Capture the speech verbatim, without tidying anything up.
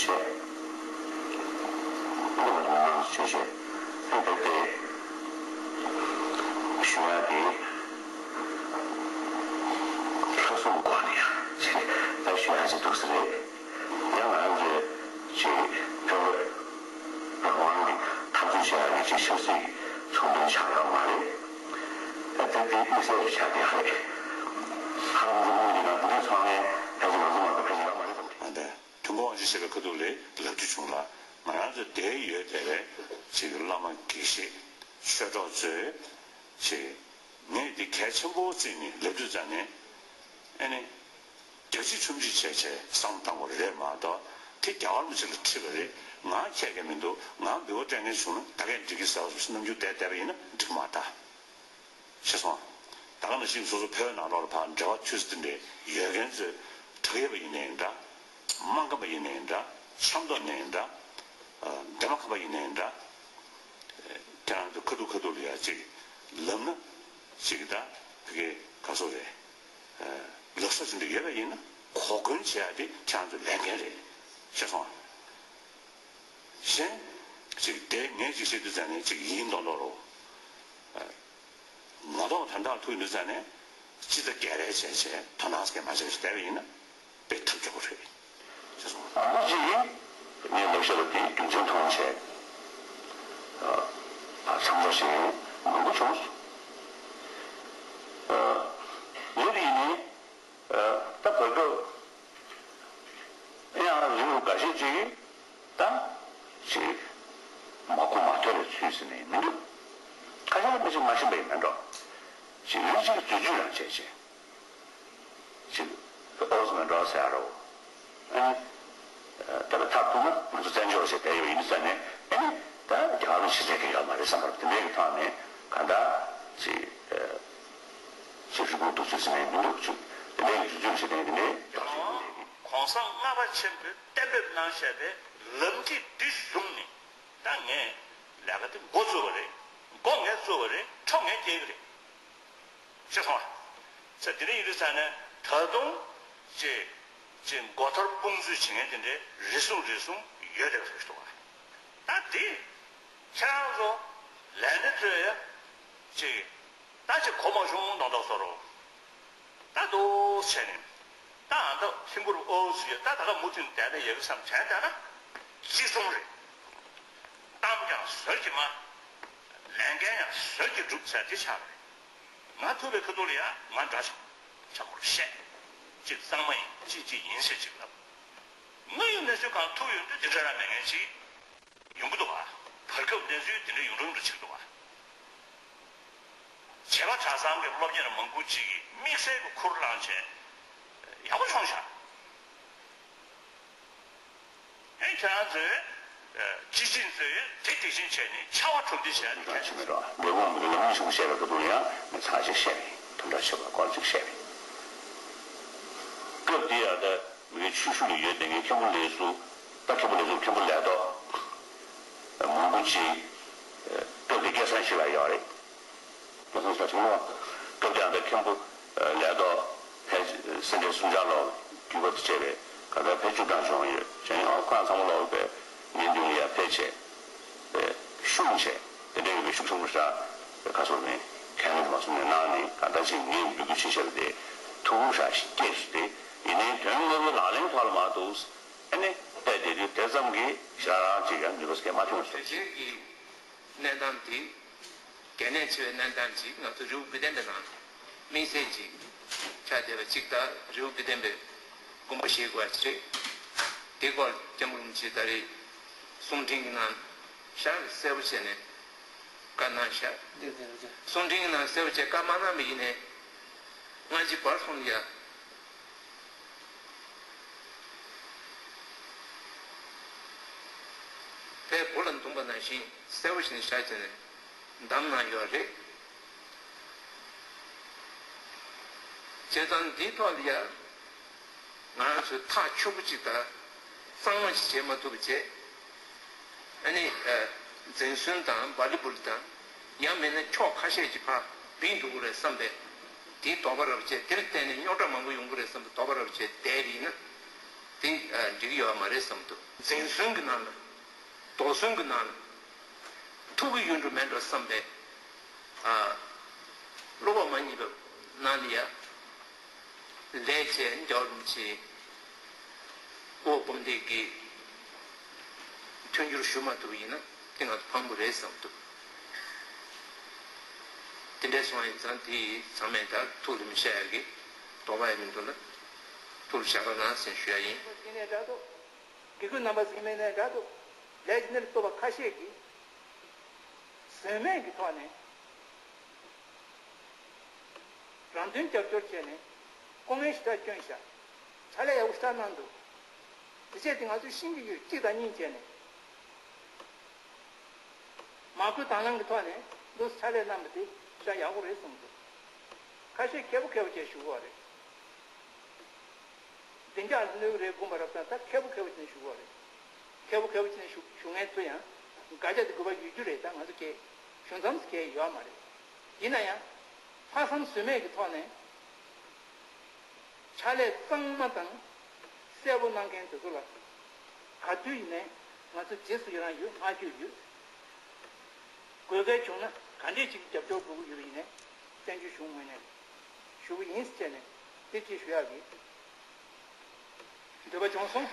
བྱས། ཨ་ནི་ང་ཚོ་མང་ཚོགས་ཆོས་བཤད་ཨ་ནི་དེ་ཞུ་ཡག་དེ་ལྷ་སྲུང་སྐོར་ནས་ཡང་ཅིག་ད་ཞུ་ཡག་ཅིག་འདུག་ས་རེད། ཡང་ང་རང་ཚོའི་ཅིག་བོད་རང་དབང་གི་འཐབ་རྩོད་བྱེད་ཡག་གི་ཅིག་ཆབ་སྲིད་ཀྱི་ཚོགས་འདུ་ཆགས་ཡོད་མ་རེད། ཨ་ད་དེ་དམིགས་བསལ་ཞིག་ཆགས་བསྡད་ཡོད་རེད། ཧ་ལམ་ཚོགས་འདུ་འདི་ནང་འདི་འདྲའི་ཚོགས་མཁན་ཕལ་ཆེར་ང་ཚོ་མ་གཏོགས་ཕལ་ཆེར་ཡོད་མ་རེད་བསམ་གི་རེད། ཨ་ད། ཐུན་མོང་དབང་ཆེན་བཤད་པའི་ཁ་ཐུག་ལས་ལབ་རྒྱུ་བྱུང་ལ། ང་རང་ཚོ་འདིར་ཡོད་བསྡད་པའི་ཅིག་བླ་མ་དགེ་བཤེས་ཆོས་གྲོགས་ཚོས་ཅིག་ངས་འདི་གལ་ཆེན་པོ་བརྩིས་ནས་ལབ་དུས་ཙ་ནས་ཨ་ནི་རྒྱ་ཆེ་ཆུང་ཆེ་བྱས་བྱས་བསམ་བློ་བཏང་དགོས་རེད་མ་གཏོགས་དེ་རྒྱ་གར་མི་ཞིག་ལ་ཁྲིད་པ་རེད། ང་ཁྱད་ཀྱང་མི་འདུག་ང་འབུལ་བ་སྤྲད་མཁན་བྱུང་ན་ད་གས་འགྲིག་གི་ཟེར་བ་སོགས་རྣམ་འགྱུར་བསྡད་བསྡད་པ་ཡིན་ན་འགྲིག་མ་ད། ཤེས་སོང་། ད་ག་ནང་བཞིན་སོ་སོ་བོད་ནང་ལོགས་ལ་ཕར་འབྲེལ་བ་མཐུད་ས་དེ་འདྲའི་ཡོད་མཁན་ཚོས་དྲག་ཡོད་པ་ཡིན་ནའི་འདྲ། སྨར་ཁམས་པ་ཡིན་ནའི་འདྲ། ཆབ་མདོ་ནའི་འདྲ། འདན་མ་ཁམས་པ་ཡིན་ནའི་འདྲ། ཁྱེད་རང་ཚོ་ཁ་ཐུག་ཁ་ཐུག་ལ་ཡ་ཅིག་ལབ་ན་ཅིག་ད་བི་གེ་ག་སོ་རེད། ལག་ས་ཅིག་འདི་ཡོད་པ་ཡིན་ན་གོ་སྐོན་བྱེད་ཡ་དེ་ཁྱེད་རང་ཚོ་ལས་འགན་རེད། ཤེས་སོང་། གཞན། ཅིག་དེ་ངས་ཅིག་བཤད་དུས་ཙང་ནས་ཅིག་ཡིན་མདོག་མདོག་རོ། ངོ་ཐོག་དོན་དག་ཐུག་ཡོང་དུས་ཙང་ནས་ཅི་ལྟར་རྒྱ་རེ་བྱས་བྱས་དོ་སྣང་སྐྱེ་མ་བྱས་བྱས་བསྡད་པ་ཡིན་ན་དཔེ་ཐབས་སྐྱོ་པོ་རེད། ཅེས་གསུངས། ཨ་ནི་ཅིག་ངས་ལབ་བཤད་པ་དེའི་རྒྱུ་མཚན་མཐོང་བྱས། ཨ་ཚང་མ་ཞིག་མང་པོ་བྱུང་སོང་། ཨ་ལས་དེ་ཡིན་ནའི། ད་བར་སྐབས་ཡང་རི་བོ་འགའ་ཤས་ཅིག་ད་ཅིག་མ་གོ་མ་ཐོས་པའི་ཚུལ་ཟེར་ནས་མི་འདུག་ཁ་ཤས་ལ་མི་ཅིག་མ་ཤེས་པ་ཡིན་མིན་འགྲོ། ཅིག་ཡུལ་གཅིག་གི་འཛུལ་རྒྱུ་རང་བྱས་བྱས། ཅིག་ཨོ་ཟེར་མིན་འགྲོ་ཟེར་ཡ་རོ། ཨ་ནི། ད་ལྟ་ཐག་ཐུག་ན་ང་ཚོ་བཙན་བྱོལ་བ་ཞིག་བསྡད་ཡོད་ཡིན་ཙང་ནས་ཨ་ནི་ད་རྒྱ་གར་ལ་ཕྱི་གསལ་གྱི་ཡོད་མ་རེད་བསམ་པར་དེ་འདྲའི་གི་ཐོག་ནས་གང་ལྟར་ཅིག་ཅིག་རི་བོ་འདུག་ཚུལ་ཟེར་ནས་མི་འདུག་ཅིག་དེ་འདྲའི་གི་འཛུལ་ཞུགས་བྱེད་མཁན་དེ་འདྲའི་ཡོད་ཟེར་ནས། གོང་ས་ལྔ་པ་ཆེན་པོས་གཏན་འབེབས་གནང་བཞག་པའི་ལམ་ཐིག་འདི་བཟུང་ནས་ད་ངས་ལས་ཀ་འདི་འགོ་བཙུགས་པ་རེད། འགོ་ངས་བཙུགས་པ་རེད། འཕྲོ་ངས་སྐྱེལ་གི་རེད། ཤེས་སོང་ཨ། ཚེ་འདི་འདྲ་ཡིན་དུས་ཙང་ནས་ད་དུང་ཅེ་ཅེ་མགོ་ཐོར་དཔུང་འཛུལ་བྱེད་མཁན་དེ་འདྲའི་རེ་ཟུང་རེ་ཟུང་ཡོད་བསྡད་པ་ཞིག་འདུག་ཨ། ད་འདི་ཁྱེད་རང་ཚོ་ལས་སྣེ་ཚོས་ཡ་ཅེ་ད་ཅེ་གོ་མ་བྱུང་མདོག་མདོག་བཟོ་རོགས། ད་འདུག་བྱས་ནས་ད་ཨ་ད་ལྷིང་པོར་ཨོ་ཟེར་ཡ་ད་ད་ག་མུ་མཐུད་བསྡད་ན་ཡག་གི་བསམ་དྲན་བསྡད་ན་ཅི་གསུང་རེད། གཏམ་ཀྱང་ཟོལ་གྱིས་སྨྲ། ལས་འགན་ཡང་ཟོལ་གྱིས་སྒྲུབ་ཟེར་དེ་ཆགས་རེད། ང་ཐུག་པའི་ཁ་ཐུག་ལ་ཡང་ང་འདྲ་ཆགས་ཆགས་པར་བཤད། གཅིག་གཙང་མ་ཡིན་གཅིག་གཅིག་ཡིན་ཟེར་གཅིག་ལབ། དངོས་ཡོད་གནས་ཚུལ་གང་ཐུག་ཡོང་དུས་དེ་འདྲ་རང་མེད་མཁན་ཅིག་ཡོང་གི་འདུག་ག་བར་སྐབས་གནས་ཚུལ་དེ་འདྲ་ཡོང་རུང་འདྲ་ཆགས་འདུག་ག་བྱེས་པ་གྲྭ་ཚང་གི་སློབ་གཉེར་མང་པོ་ཅིག་གིས་དམིགས་བསལ་གྱི་ཁུར་བླངས་བྱས་ཡག་པོ་བྱུང་ཤག་ཨེ་ཁྱེད་རང་ཚོས་སྤྱི་བྱིངས་ཚོས་དེ་དེ་བཞིན་བྱས་ནས་ཕྱར་བ་གྲུ་འདེགས་བྱས་ནས་ཐུགས་རྗེ་ཆེ་མེད་རོགས། འདས་པོ་མི་ལ་མི་ཞུགས་བཤད་པའི་སྐབས་དུ་ཡང་ངས་ཚང་ཞིག་བཤད་རེད། དུམ་གྲ་ཆེ་བ་སྐོར་ཅིག་བཤད་རེད། སྐབས་དེ་ཡང་ད་མི་ཆུ་ཤུར་ལ་ཡོད་དེ་ངའི་མཁན་པོ་ལས་སུ་ད་མཁན་པོ་ལས་སུ་མཁན་པོ་ལས་ཐོག་མང་པོ་ཅིག་སྐབས་དེ་སྐལ་བཟང་ཞིག་ལ་ཡོད་རེད། ལོ་སོང་ས་ཆུང་བ། སྐབས་དེའང་ད་མཁན་པོ་ལས་ཐོག་ཕལ་སེ་འབྲས་སུམ་ཆར་ལོག་བརྒྱུད་པ་དེ་བྱས་པས་ག་ད་ཕལ་བཅུ་གྲངས་བྱུང་ཡོད་ཅན་ཡང་ཁོ་རང་ཚང་མ་ལོག་པའི་ཉིན་བདུན་ལ་ཡར་ཕེབས་བྱས་པས་ཤུགས་བྱས་དེ་འདྲ་ཡོད་པའི་ཤུགས་ཆེན་པོ་ཞིག་ཁ་སོ་ནས་ཁས་ལེན་མ་སོང་ནས་གནང་ནས་ག་ད་ཅིག་ངས་འབོད་སྐུལ་བྱེད་བྱས་པ་དེ་ཐུགས་ཁུར་ཞིག་སྐྱེས་སུ་དེ་ཡིན་ནའི་དོན་དངོས་པོའི་ལག་ལེན་ཐོག་ལ་མ་གཏོགས་ཨ་ནི་བལྟས་བསྡད་དུས་དེ་ཙམ་གྱིས་ཞེ་དྲག་རང་ཅིག་ཡང་ནུས་པ་ཟེར་མཁན་མ་ཐོན་སོང་། གནས་སྟངས་འདི་གལ་གནད་ཆེ་བའི་གནས་སྟངས་ཅིག་ང་ཚོ་རི་བོ་དགེ་ལྡན་པའི་ནང་དམིགས་བསལ་ཅིག་ཆགས་བསྡད་པ་ཅིག་ད་རི་བོ་དགེ་ལྡན་པའི་དགོངས་པ་བཞེས་དགོས་པ་ཅིག་རེད། དེ་སྐོར་སྐྱབས་མགོན་རིན་པོ་ཆེ་ད་རེས་གསུང་འཕྲིན་གྱི་ནང་ཤར་གསལ་པོ་བྱས་ནས་བཀའ་གནང་ཤག་གསུང་འཕྲིན་གྱི་ནང་གསལ་པོ་བྱས་བཀའ་མ་གནང་པ་ཡིན་ནའི་སྔ་ཕྱི་བར་གསུམ་ལ་ཡ། ཕའི་བུ་ལ་འདུམ་པ་ནང་བཞིན་གསལ་པོ་ཞིག་ནས་བཞག་བྱས་ནས་བདམས་གནང་ཡོད་རེད། བྱས་ཙང་འདིའི་ཐོག་ལ་ཡ་ང་རང་ཚོས་ཐག་ཆོད་པོ་ཅིག་དང་གཙང་མ་ཞིག་བྱེད་མ་ཐུབ་པ་བྱས། ཨ་ནི་འཛིན་བཟུང་དང་བ་ལི་བུལ་དང་ཡང་མིན་ན་ཕྱོགས་ཁ་ཤས་ཀྱི་ཕར་བིང་འགྲོ་གི་རེད་བསམ་པས་དེའི་དོགས་པ་རབ་བྱས་དེར་བརྟེན་ནས་རྙོག་དྲ་མང་པོ་ཡོང་གི་རེད་བསམ་པའི་དོགས་པ་རབ་བྱས་བསྡད་པ་ཡིན་ན། དེ་འགྲིག་ཡོད་མ་རེད་བསམ་འདུག་འཛིན་བཟུང་གི་ནང་ལ། དོགས་ཟོན་གྱི་ནང་ལ་ཐུག་གི་ཡོད་འགྲོ་མེད་འགྲོ་བསམ་པའི་ཨ་བློ་ཁོག་མ་རྙེད་པའི་ནང་ལ་ཡ་ལས་བྱས། རྒྱལ་བ་རིན་པོ་ཆེ་སྐུ་འོ་འབུམ་སྡེ་དགེ་མཐུན་འགྱུར་ཞུ་མ་ཐུབ་པ་ཡིན་ན་དེ་ང་ཚོ་ཕངས་པོ་རེད་བསམ་འདུག་དེ་འདྲ་སོང་ཡིན་ཙང་དེ་ཚང་མས་ད་ཐུགས་ལ་མི་བཞག་ཡ་གི་དོགས་པ་ཡང་མི་འདུག་ལ། ཐུགས་ལ་བཞག་རོགས་གནང་ཟེར་ཞུ་ཡ་ཡིན། ཡིན་ནའི་འདྲ་འདུག་དགེ་བསྐོས་རྣམ་པ་ཟིན་མིན་ནའི་འདྲ་འདུག་ལས་ཀྱི་གནས་ལ་གཏོགས་པ་ཁ་ཤས་ཀྱིས་ཟོལ་མེད་ཀྱི་ཐོག་ནས་རང་དོན་རྒྱབ་སྐྱོར་བྱས་ནས་ལྐོག་རྔན་ཞེ་དྲག་བསྐྱོན་ཤག་ཕྱག་ལས་ཡག་པོ་ཞེ་དྲག་གནང་འདུག་དེ་བྱས་ཏེ་ང་ཚོས་ཤེས་ཀྱི་ཡོད། གཅིག་དང་གཉིས་བྱས་ནས། མ་བསྐུལ་དང་བླངས་ཀྱི་ཐོག་ནས་འདུག་ཕྱག་ལས་གནང་བ་དེ་ཤ་ཡག་པོ་རེད་གསུངས་འདུག་ཁ་ཤས་མཁས་པོ་མཁས་པོ་བྱས་ཞུ་གི་ཡོད་རེད། བདེ་འཇགས་ལ་གནོད་ཀྱི་རེད་དགོངས་པ་རབ་དང་ད་མཁས་པོ་མཁས་པོ་བྱས་ནས་ཞུ་གི་ཡོད་རེད། མཁས་པོ་མཁས་པོ་བྱས་ནས་ཞུ་ཞུ་མཁན་ཚོ་ཡང་དགག་བྱ་དེ་དགོས་པ་ཡོད་རྒྱུ་རེད། ད་ང་ཚོ་གས་ཞུ་མཚམས་གས་ཡོད་མ་རེད། ཡིན་ན་ཡང་ལྷག་བསམ་ཟོལ་མེད་ཀྱི་ཐོག་ནས། ཕྱག་ལས་གཙང་མ་དང་གསལ་པོ་གནང་མཁན་དེ་ཚོ་ལ་ག་དུས་ཡིན་ནའི་ང་ཚོ་རྗེས་སུ་ཡི་རང་ཡོད། བསྔགས་བརྗོད་ཡོད། དགོས་གལ་བྱུང་ན་ག་འདྲས་ཅིག་རྒྱབ་སྐྱོར་དགོས་ཀྱི་ཡོད་པ་ཡིན་ནའི་བཙན་བྱོལ་གཞུང་ངོས་ནས་ཞུ་གི་ཡིན་ཟེར་བྱས་ནས་དེ་ཅིག་ཞུ་ཡག་གི་འདོད་པ་བྱུང་སོང་།